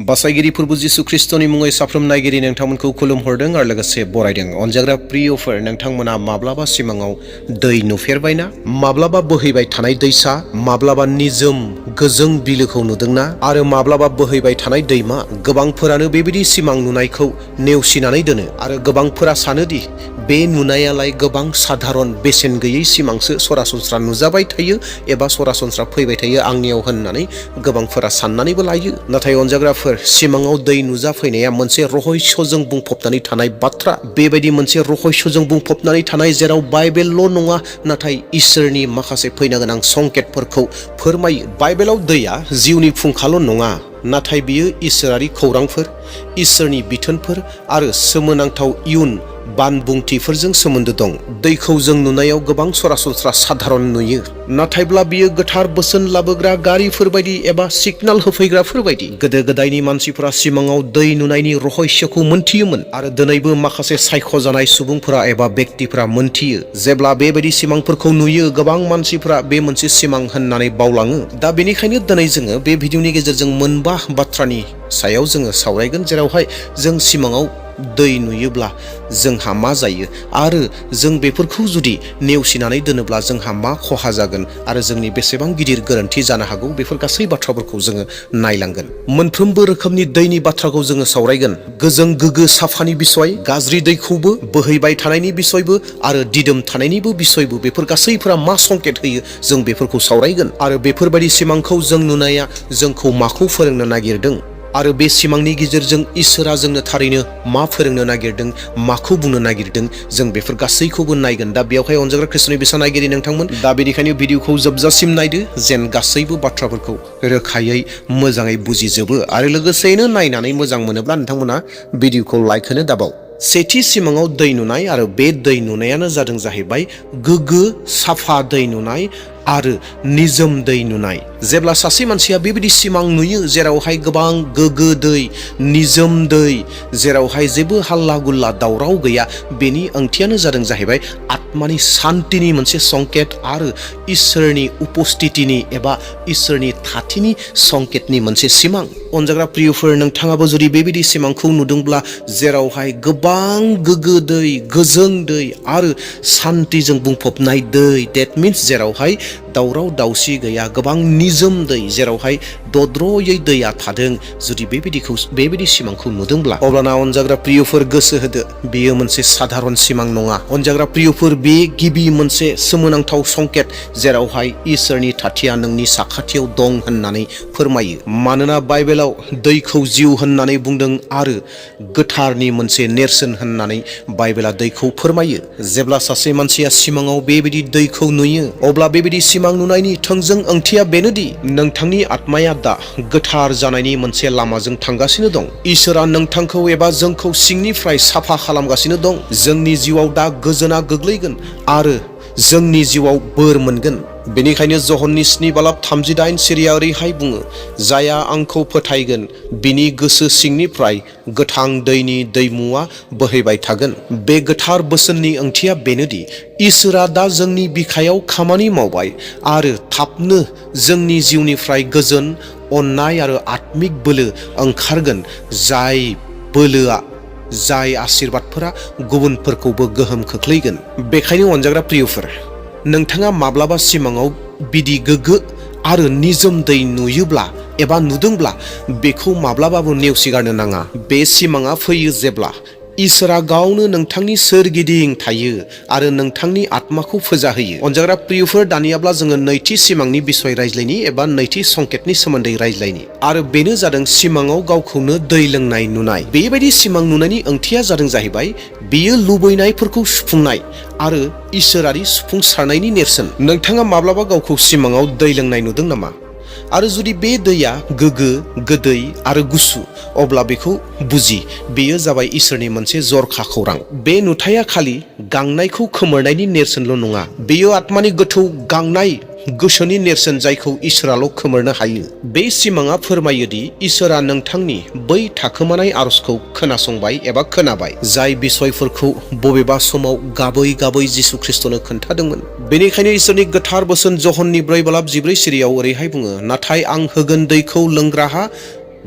बासायगिरि फोरबो जिसु ख्रिस्टनि मुङै साफ्रोम नायगिरि नोंथांमोनखौ खुलुमहरदों आरो लोगोसे बरायदों। अनजाग्रा प्रियफोर, नोंथांमोना माब्लाबा सिमाङाव दै नुफेरबायना? माब्लाबा बोहैबाय थानाय दैसा, माब्लाबा निजोम गोजों बिलोखौ नुदोंना? आरो माब्लाबा बोहैबाय थानाय दैमा? गोबांफोरानो बेबायदि सिमां नुनायखौ नेवसिनानै दोनो आरो गोबांफोरा सानोदि बे नुनायालाय गोबां साधारन बेसेन गैयै सिमांसो, सरासनस्रा नुजाबाय थायो एबा सरासनस्रा फैबाय थायो आंनियाव होननानै गोबांफोरा साननानैबो लायो। नाथाय अनजाग्राफोर, सिमाङाव दै नुजाफैनाया मोनसे रहस्यजों बुंफबनानै थानाय बाथ्रा। बेबायदि मोनसे रहस्यजों बुंफबनानै थानाय जेराव बाइबेलल' नङा नाथाय इसोरनि माखासे फैनो गोनां संकेतफोरखौ फोरमायो। बाइबेलाव दैया जिउनि फुंखाल' नङा, नाथाय बियो इसोरारि खौरांफोर, इसोरनि बिथोनफोर आरो सोमोनांथाव इयुन बानबुंथिफोरजों सोमोन्दो दं। दैखौ जों नुनायाव गोबां सरासनस्रा साधारन नुयो, नाथायब्ला बियो गोथार बोसोन लाबोग्रा गारिफोर बायदि एबा सिगनाल होफैग्राफोर बायदि। गोदो गोदायनि मानसिफोरा सिमाङाव दै नुनायनि रहस्यखौ मोनथियोमोन आरो दिनैबो माखासे सायख'जानाय सुबुंफोरा एबा व्यक्तिफोरा मोनथियो। जेब्ला बेबायदि सिमांफोरखौ नुयो, गोबां मानसिफोरा बे मोनसे सिमां होननानै बावलाङो। दा बेनिखायनो दिनै जोङो बे भिडिअनि गेजेरजों मोनबा बाथ्रानि सायाव जोङो सावरायगोन, जेरावहाय जों सिमाङाव दै नुयोब्ला जोंहा मा जायो आरो जों बेफोरखौ जुदि नेवसिनानै दोनोब्ला जोंहा मा खहा जागोन आरो जोंनि बेसेबां गिदिर गोरोन्थि जानो हागौ, बेफोर गासै बाथ्राफोरखौ जोङो नायलांगोन। मोनफ्रोमबो रोखोमनि दैनि बाथ्राखौ जोङो सावरायगोन। गोजों गोग्गो साफानि बिसय, गाज्रि दैखौबो, बोहैबाय थानायनि बिसयबो आरो दिदोम थानायनिबो बिसयबो, बेफोर गासैफोरा मा संकेत होयो जों बेफोरखौ सावरायगोन। आरो बेफोरबायदि सिमांखौ जों नुनाया जोंखौ माखौ फोरोंनो नागिरदों आरो बे सिमांनि गेजेरजों इसोरा जोंनो थारैनो मा फोरोंनो नागिरदों, माखौ बुंनो नागिरदों, जों बेफोर गासैखौबो नायगोन। दा बेयावहाय अनजाग्रा ख्रिस्टनि बिसा नायगिरि नोंथांमोन, दा बेनिखायनो भिडिअखौ जोबजासिम नायदो, जेन गासैबो बाथ्राफोरखौ रोखायै मोजाङै बुजिजोबो आरो लोगोसेयैनो नायनानै मोजां मोनोब्ला नोंथांमोना भिडिअखौ लाइक होनो दाबाव। सेथि सिमाङाव दै नुनाय, आरो बे दै नुनायानो जादों जाहैबाय गोग्गो साफा दै नुनाय आरो निजोम दै नुनाय। जेब्ला सासे मानसिया बेबायदि सिमां नुयो जेरावहाय गोबां गोग्गो दै, निजोम दै, जेरावहाय जेबो हाल्ला गुल्ला दावराव गैया, बेनि ओंथियानो जादों जाहैबाय आत्मानि सान्तिनि मोनसे संकेत आरो इसोरनि उपस्थितिनि एबा इसोरनि थाथिनि संकेतनि मोनसे सिमां। अनजाग्रा प्रियफोर, नोंथाङाबो जुदि बेबायदि सिमांखौ नुदोंब्ला जेरावहाय गोबां गोग्गो दै, गोजों दै आरो सान्तिजों बुंफबनाय दै, डेट मिन्स जेरावहाय दावराव दावसि गैया, गोबां निजोम दै, जेरावहाय दद्र'यै दैया थादों, जुदि बेबायदि सिमांखौ नुदोंब्ला अब्लाना अनजाग्रा प्रियफोर गोसो होदो, बेयो मोनसे साधारन सिमां नङा। अनजाग्रा प्रियफोर, बे गिबि मोनसे सोमोनांथाव संकेत जेरावहाय इसोरनि थाथिया नोंनि साखाथियाव दं होननानै फोरमायो। मानोना बाइबेलाव दैखौ जिउ होननानै बुंदों आरो गोथारनि मोनसे नेरसोन होननानै बाइबेला दैखौ फोरमायो। जेब्ला सासे मानसिया सिमाङाव बेबायदि दैखौ नुयो, अब्ला बेबायदि सिमां नुनायनि थोंजों ओंथिया बेनोदि नोंथांनि आत्माया दा गोथार जानायनि मोनसे लामाजों थांगासिनो दं। इसोरा नोंथांखौ एबा जोंखौ सिंनिफ्राय साफा खालामगासिनो दं। जोंनि जिउआव दा गोजोना गोग्लैगोन आरो जोंनि जिउआव बोर मोनगोन। बेनिखायनो जहननि 7:38 सिरिया ओरैहाय बुङो, जायहा आंखौ फोथायगोन बिनि गोसो सिंनिफ्राय गोथां दैनि दैमुआ बोहैबाय थागोन। बे गोथार बोसोननि ओंथिया बेनोदि इसोरा दा जोंनि बिखायाव खामानि मावबाय आरो थाबनो जोंनि जिउनिफ्राय गोजोन, अननाय आरो आत्मिक बोलो ओंखारगोन, जाय आशीर्बादफोरा गुबुनफोरखौबो गोहोम खोख्लैगोन। बेखायनो अनजाग्रा प्रियफोर, नोंथाङा माब्लाबा सिमाङाव बिदि गोग्गो आरो निजोम दै नुयोब्ला एबा नुदोंब्ला बेखौ माब्लाबाबो नेवसिगारनो नाङा। बे सिमाङा फैयो जेब्ला इसोरा गावनो नोंथांनि सोरगिदिं थायो आरो नोंथांनि आत्माखौ फोजाहोयो। अनजाग्रा प्रियफोर, दानियाब्ला जोङो नैथि सिमांनि बिसय रायज्लायनि एबा नैथि संकेतनि सोमोन्दै रायज्लायनि, आरो बेनो जादों सिमाङाव गावखौनो दै लोंनाय नुनाय। बेबायदि सिमां नुनायनि ओंथिया जादों जाहैबाय बेयो लुबैनायफोरखौ सुफुंनाय आरो इसोरारि सुफुंसारनायनि नेरसोन। नोंथाङा माब्लाबा गावखौ सिमाङाव दै लोंनाय नुदों नामा? आरो जुदि बे दैया गोग्गो, गोदै आरो गुसु, अब्ला बेखौ बुजि, बेयो जाबाय इसोरनि मोनसे जरखा खौरां। बे नुथाया खालि गांनायखौ खोमोरनायनि नेरसोनल' नङा, बेयो आत्मानि गोथौ गांनाय गोसोनि नेरसोन जायखौ इसोराल' खोमोरनो हायो। बे सिमाङा फोरमायोदि इसोरा नोंथांनि बै थाखोमानाय आरजखौ खोनासंबाय एबा खोनाबाय, जाय बिसयफोरखौ बबेबा समाव गाबै गाबै जिसु ख्रिस्टनो खोन्थादोंमोन। बेनिखायनो इसोरनि गोथार बोसोन जहननि 4:14 सिरियाव ओरैहाय बुङो, नाथाय आं होगोन दैखौ लोंग्राहा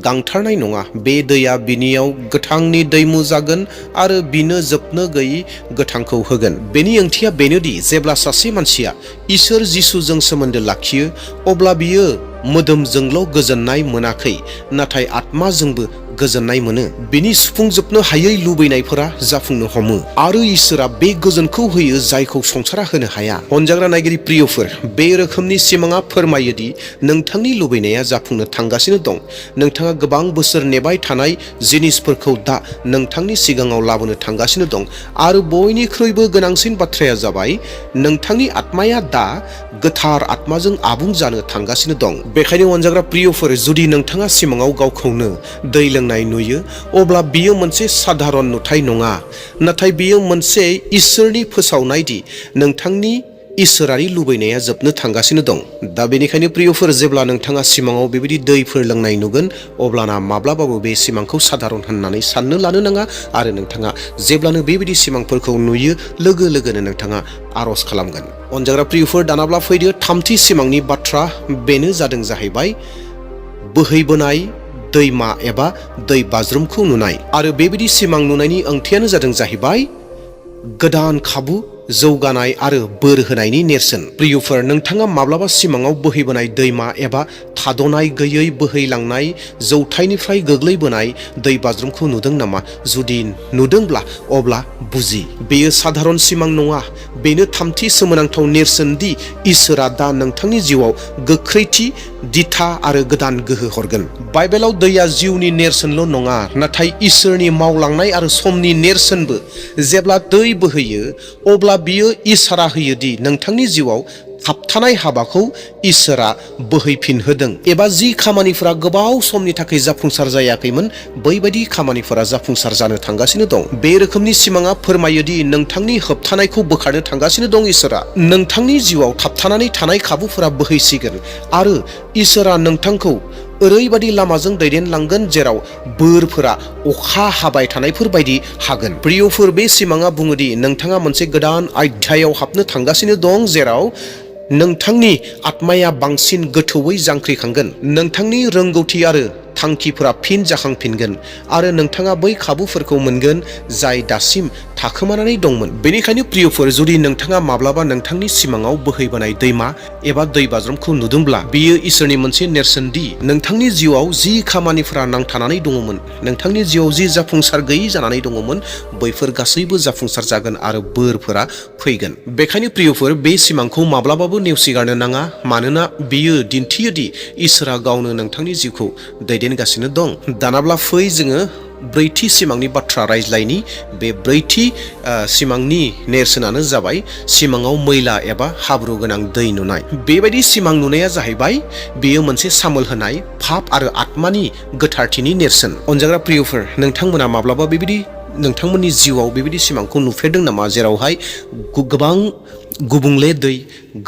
गांथारनाय नङा। बे दैया बिनियाव गोथांनि दैमु जागोन आरो बिनो जोबनो गैयै गोथांखौ होगोन। बेनि ओंथिया बेनोदि जेब्ला सासे मानसिया इसोर जिसुजों सोमोन्दो लाखियो अब्ला बियो मोदोमजोंल' गोजोननाय मोनाखै, नाथाय आत्माजोंबो गोजोननाय मोनो। बिनि सुफुंजोबनो हायै लुबैनायफोरा जाफुंनो हमो आरो इसोरा बे गोजोनखौ होयो जायखौ संसारा होनो हाया। अनजाग्रा नायगिरि प्रियफोर, बे रोखोमनि सिमाङा फोरमायोदि नोंथांनि लुबैनाया जाफुंनो थांगासिनो दं। नोंथाङा गोबां बोसोर नेबाय थानाय जिनिसफोरखौ दा नोंथांनि सिगाङाव लाबोनो थांगासिनो दं आरो बयनिख्रुइबो गोनांसिन बाथ्राया जाबाय नोंथांनि आत्माया दा गोथार आत्माजों आबुं जानो थांगासिनो दं। बेखायनो अनजाग्रा प्रियफोर, जुदि नोंथाङा सिमाङाव गावखौनो दै लोंनाय नुयो अब्ला बियो मोनसे साधारन नुथाय नङा, नाथाय बियो मोनसे इसोरनि फोसावनाय दि नोंथांनि इसोरारि लुबैनाया जोबनो थांगासिनो दं। दा बेनिखायनो प्रियफोर, जेब्ला नोंथाङा सिमाङाव बेबायदि दैफोर लोंनाय नुगोन अब्लाना माब्लाबाबो बे सिमांखौ साधारन होननानै साननो लानो नाङा आरो नोंथाङा जेब्लानो बेबायदि सिमांफोरखौ नुयो लोगो लोगोनो नोंथाङा आर'ज खालामगोन। अनजाग्रा प्रियफोर, दानाब्ला फैदो थामथि सिमांनि बाथ्रा। बेनो जादों जाहैबाय बोहैबोनाय दैमा एबा दै बाज्रुमखौ नुनाय। आरो बेबायदि सिमां नुनायनि ओंथियानो जादों जाहैबाय गोदान खाबु, जौगानाय आरो बोर होनायनि नेरसोन। प्रियफोर, नोंथाङा माब्लाबा सिमाङाव बोहैबोनाय दैमा एबा थाद'नाय गैयै बोहैलांनाय जौथायनिफ्राय गोग्लैबोनाय दै बाज्रुमखौ नुदों नामा? जुदि नुदोंब्ला अब्ला बुजि, बेयो साधारन सिमां नङा। बेनो थामथि सोमोनांथाव नेरसोन दि इसोरा दा नोंथांनि जिउआव गोख्रैथि, दिथा आरो गोदान गोहो हरगोन। बाइबेलाव दैया जिउनि नेरसोनल' नङा, नाथाय इसोरनि मावलांनाय आरो समनि नेरसोनबो। जेब्ला दै बोहैयो अब्ला बियो इसारा होयोदि नोंथांनि जिउआव थाबथानाय हाबाखौ इसोरा बोहैफिनहोदों, एबा जि खामानिफोरा गोबाव समनि थाखाय जाफुंसार जायाखैमोन बैबायदि खामानिफोरा जाफुंसार जानो थांगासिनो दं। बे रोखोमनि सिमाङा फोरमायोदि नोंथांनि होबथानायखौ बोखारनो थांगासिनो दं इसोरा। नोंथांनि जिउआव थाबथानानै थानाय खाबुफोरा बोहैसिगोन आरो इसोरा नोंथांखौ ओरैबायदि लामाजों दैदेनलांगोन जेराव बोरफोरा अखा हाबाय थानायफोर बायदि हागोन। प्रियफोर, बे सिमाङा बुङोदि नोंथाङा मोनसे गोदान अध्यायाव हाबनो थांगासिनो दं जेराव नोंथांनि आत्माया बांसिन गोथौयै जांख्रिखांगोन। नोंथांनि रोंगौथि आरो थांखिफोरा फिन जाखांफिनगोन आरो नोंथाङा बै खाबुफोरखौ मोनगोन जाय दासिम थाखोमानानै दंमोन। बेनिखायनो प्रियफोर, जुदि नोंथाङा माब्लाबा नोंथांनि सिमाङाव बोहैबोनाय दैमा एबा दै बाज्रुमखौ नुदोंब्ला बेयो इसोरनि मोनसे नेरसोन दि नोंथांनि जिउआव जि खामानिफोरा नांथानानै दङमोन, नोंथांनि जिउआव जि जाफुंसार गैयै जानानै दङमोन, बैफोर गासैबो जाफुंसार जागोन आरो बोरफोरा फैगोन। बेखायनो प्रियफोर, बे सिमांखौ माब्लाबाबो नेवसिगारनो नाङा, मानोना बेयो दिन्थियोदि इसोरा गावनो नोंथांनि जिउखौ दैदेनगासिनो दं। दानाब्ला फै जोङो ब्रैथि सिमांनि बाथ्रा रायज्लायनि। बे ब्रैथि सिमांनि नेरसोनानो जाबाय सिमाङाव मैला एबा हाब्रु गोनां दै नुनाय। बेबायदि सिमां नुनाया जाहैबाय बेयो मोनसे सामोल होनाय पाप आरो आत्मानि गोथारथिनि नेरसोन। अनजाग्रा प्रियफोर, नोंथांमोना माब्लाबा बेबायदि नोंथांमोननि जिउआव बेबायदि सिमांखौ नुफेरदों नामा जेरावहाय गोबां गुबुंले दै,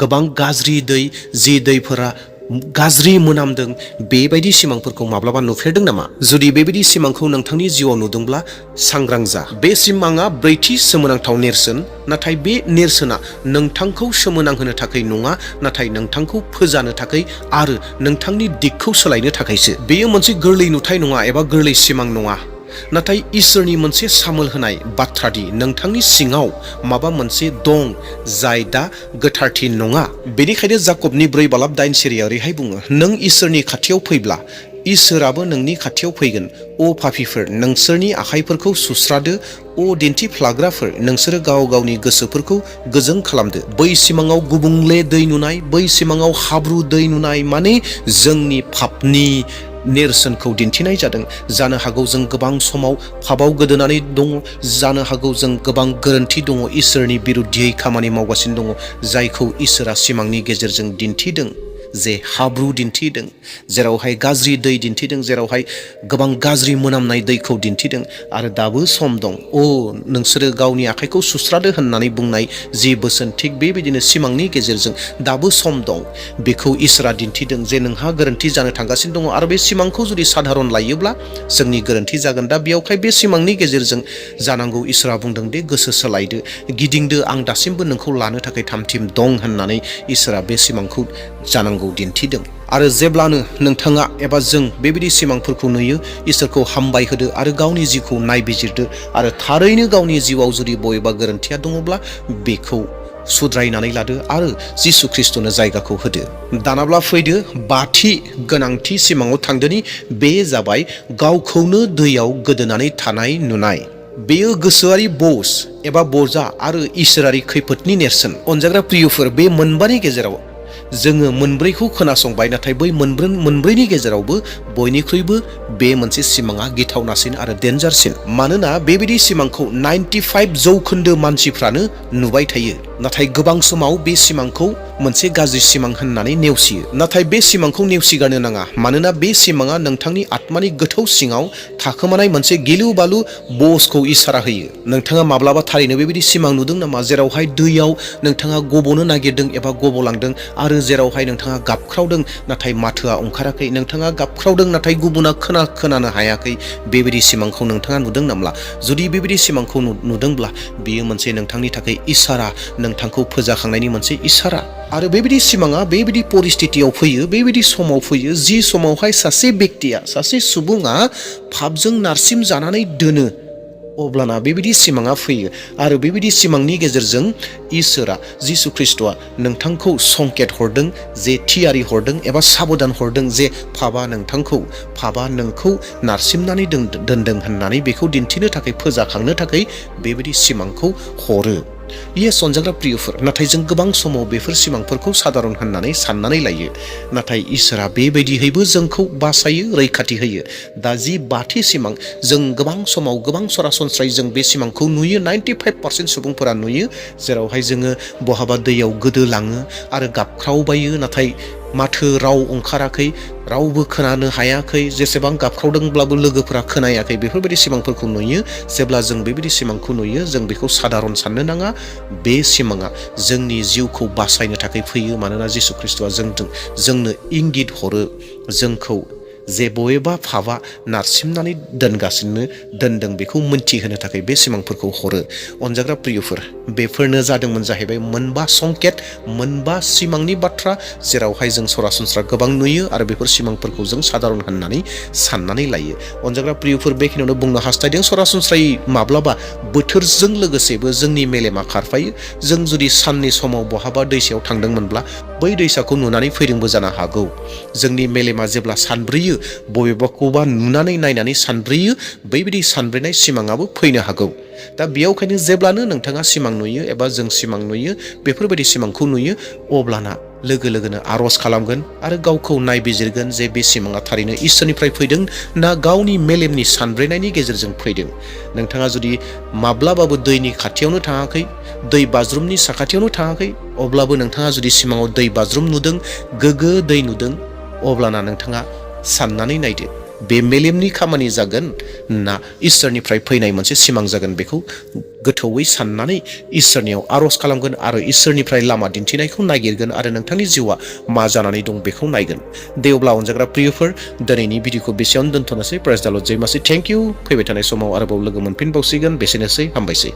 गोबां गाज्रि दै, जि दैफोरा गाज्रि मोनामदों, बेबायदि सिमांफोरखौ माब्लाबा नुफेरदों नामा? जुदि बेबायदि सिमांखौ नोंथांनि जिउआव नुदोंब्ला सांग्रां जा। बे सिमाङा ब्रैथि सोमोनांथाव नेरसोन, नाथाय बे नेरसोना नोंथांखौ सोमोनांहोनो थाखाय नङा, नाथाय नोंथांखौ फोजानो थाखाय आरो नोंथांनि दिगखौ सोलायनो थाखायसो। बेयो मोनसे गोरलै नुथाय नङा एबा गोरलै सिमां नङा, नाथाय इसोरनि मोनसे सामोल होनाय बाथ्रादि नोंथांनि सिङाव माबा मोनसे दं जाय दा गोथारथि नङा। बेनिखायनो जाकबनि 4:9 सिरिया ओरैहाय बुङो, नों इसोरनि खाथियाव फैब्ला इसोराबो नोंनि खाथियाव फैगोन। अ पापीफोर, नोंसोरनि आखाइफोरखौ सुस्रादो। अ दिन्थिफ्लाग्राफोर, नोंसोरो गाव गावनि गोसोफोरखौ गोजों खालामदो। बै सिमाङाव गुबुंले दै नुनाय, बै सिमाङाव हाब्रु दै नुनाय माने जोंनि पापनि नेरसोनखौ दिन्थिनाय जादों। जानो हागौ जों गोबां समाव पापाव गोदोनानै दङ, जानो हागौ जों गोबां गोरोन्थि दङ, इसोरनि बिरुद्धियै खामानि मावगासिनो दङ, जायखौ इसोरा सिमांनि गेजेरजों दिन्थिदों। जे हाब्रु दिन्थिदों, जेरावहाय गाज्रि दै दिन्थिदों, जेरावहाय गोबां गाज्रि मोनामनाय दैखौ दिन्थिदों। आरो दाबो सम दं। नोंसोरो गावनि आखाइखौ सुस्रादो होननानै बुंनाय जि बोसोन, थिग बेबायदिनो सिमांनि गेजेरजों दाबो सम दं। बेखौ इसोरा दिन्थिदों जे नोंहा गोरोन्थि जानो थांगासिनो दङ आरो बे सिमांखौ जुदि साधारन लायोब्ला जोंनि गोरोन्थि जागोन। दा बेयावहाय बे सिमांनि गेजेरजों जानांगौ इसोरा बुंदों दे गोसो सोलायदो, गिदिंदो, आं दासिमबो नोंखौ लानो थाखाय थामथिम दं होननानै इसोरा बे सिमांखौ जानांगौ दिन्थिदों। आरो जेब्लानो नोंथाङा एबा जों बेबायदि सिमांफोरखौ नुयो, इसोरखौ हामबाय होदो आरो गावनि जिउखौ नायबिजिरदो आरो थारैनो गावनि जिउआव जुदि बबेबा गोरोन्थिया दङब्ला बेखौ सुद्रायनानै लादो आरो जिसु ख्रिस्टनो जायगाखौ होदो। दानाब्ला फैदो बाथि गोनांथि सिमाङाव थांदोनि, बे जाबाय गावखौनो दैयाव गोदोनानै थानाय नुनाय। बेयो गोसोआरि बस एबा बजा आरो इसोरारि खैफोदनि नेरसोन। अनजाग्रा प्रियफोर, बे मोनबानि गेजेराव जोङो मोनब्रैखौ खोनासंबाय, नाथाय बै मोनब्रैनि गेजेरावबो बयनिख्रुइबो बे मोनसे सिमाङा गिथावनासिन आरो डेन्जारसिन। मानोना बेबायदि सिमांखौ 95% मानसिफ्रानो नुबाय थायो, नाथाय गोबां समाव बे सिमांखौ मोनसे गाज्रि सिमां होननानै नेवसियो। नाथाय बे सिमांखौ नेवसिगारनो नाङा, मानोना बे सिमाङा नोंथांनि आत्मानि गोथौ सिङाव थाखोमानाय मोनसे गिलु बालु बसखौ इसारा होयो। नोंथाङा माब्लाबा थारैनो बेबायदि सिमां नुदों नामा, जेरावहाय दैयाव नोंथाङा गब'नो नागिरदों एबा गब'लांदों आरो जेरावहाय नोंथाङा गाबख्रावदों नाथाय माथोआ ओंखाराखै, नोंथाङा गाबख्रावदों नाथाय गुबुना खोनानो हायाखै, बेबायदि सिमांखौ नोंथाङा नुदों नामा? जुदि बेबायदि सिमांखौ नुदोंब्ला बेयो मोनसे नोंथांनि थाखाय इसारा, नोंथांखौ फोजाखांनायनि मोनसे इसारा। आरो बेबायदि सिमाङा बेबायदि परिस्थितियाव फैयो, बेबायदि समाव फैयो, जि समावहाय सासे बेक्तिया, सासे सुबुङा पापजों नारसिम जानानै दोनो, अब्लाना बेबायदि सिमाङा फैयो। आरो बेबायदि सिमांनि गेजेरजों इसोरा, जिसु ख्रिस्टआ नोंथांखौ संकेत हरदों, जे थियारि हरदों एबा साबधान हरदों जे पापा नोंखौ नारसिमनानै दोनदों होननानै बेखौ दिन्थिनो थाखाय, फोजाखांनो थाखाय बेबायदि सिमांखौ हरो। येस अनजाग्रा प्रियफोर, नाथाय जों गोबां समाव बेफोर सिमांफोरखौ साधारन होननानै साननानै लायो, नाथाय इसोरा बेबायदिहैबो जोंखौ बासायो, रैखाथि होयो। दा जि बाथि सिमां, जों गोबां समाव गोबां सरासनस्रायै जों बे सिमांखौ नुयो, 95% सुबुंफोरा नुयो, जेरावहाय जोङो बहाबा दैयाव गोदोलाङो आरो गाबख्रावबायो, नाथाय माथो राव ओंखाराखै, रावबो खोनानो हायाखै, जेसेबां गाबख्रावदोंब्लाबो लोगोफोरा खोनायाखै, बेफोरबायदि सिमांफोरखौ नुयो। जेब्ला जों बेबायदि सिमांखौ नुयो, जों बेखौ साधारन साननो नाङा। बे सिमाङा जोंनि जिउखौ बासायनो थाखाय फैयो, मानोना जिसु ख्रिस्टआ जोंनो इंगित हरो, जोंखौ जे बबेबा पापआ नारसिमनानै दोनदों बेखौ मोनथिहोनो थाखाय बे सिमांफोरखौ हरो। अनजाग्रा प्रियफोर, बेफोरनो जादोंमोन जाहैबाय मोनबा संकेत, मोनबा सिमांनि बाथ्रा, जेरावहाय जों सरासनस्रा गोबां नुयो आरो बेफोर सिमांफोरखौ जों साधारन होननानै साननानै लायो। अनजाग्रा प्रियफोर, बेखिनियावनो बुंनो हास्थायदों, सरासनस्रायै माब्लाबा बोथोरजों लोगोसेबो जोंनि मेलेमा खारफायो। जों जुदि साननि समाव बहाबा दैसायाव थांदोंमोनब्ला बै दैसाखौ नुनानै फैदोंबो जानो हागौ। जोंनि मेलेमा जेब्ला सानब्रेयो, बबेबाखौबा नुनानै नायनानै सानब्रेयो, बैबायदि सानब्रेनाय सिमाङाबो फैनो हागौ। दा बेयावखायनो जेब्लानो नोंथाङा सिमां नुयो एबा जों सिमां नुयो, बेफोरबायदि सिमांखौ नुयो, अब्लाना लोगो लोगोनो आर'ज खालामगोन आरो गावखौ नायबिजिरगोन जे बे सिमाङा थारैनो इसोरनिफ्राय फैदों ना गावनि मेलेमनि सानब्रेनायनि गेजेरजों फैदों। नोंथाङा जुदि माब्लाबाबो दैनि खाथियावनो थाङाखै, दै बाज्रुमनि साखाथियावनो थाङाखै, अब्लाबो नोंथाङा जुदि सिमाङाव दै बाज्रुम नुदों, गोग्गो दै नुदों, अब्लाना नोंथाङा साननानै नायदो, बे मेलेमनि खामानि जागोन ना इसोरनिफ्राय फैनाय मोनसे सिमां जागोन। बेखौ गोथौयै साननानै इसोरनियाव आर'ज खालामगोन आरो इसोरनिफ्राय लामा दिन्थिनायखौ नागिरगोन आरो नोंथांनि जिउआ मा जानानै दं बेखौ नायगोन। दे अब्ला अनजाग्रा प्रियफोर, दिनैनि भिडिअखौ बेसेयावनो दोनथ'नोसै। प्रेज द लर्ड, जय मासि, थेंक इउ। फैबाय थानाय समाव आरोबाव लोगो मोनफिनबावसिगोन। बेसेनोसै, हामबायसै।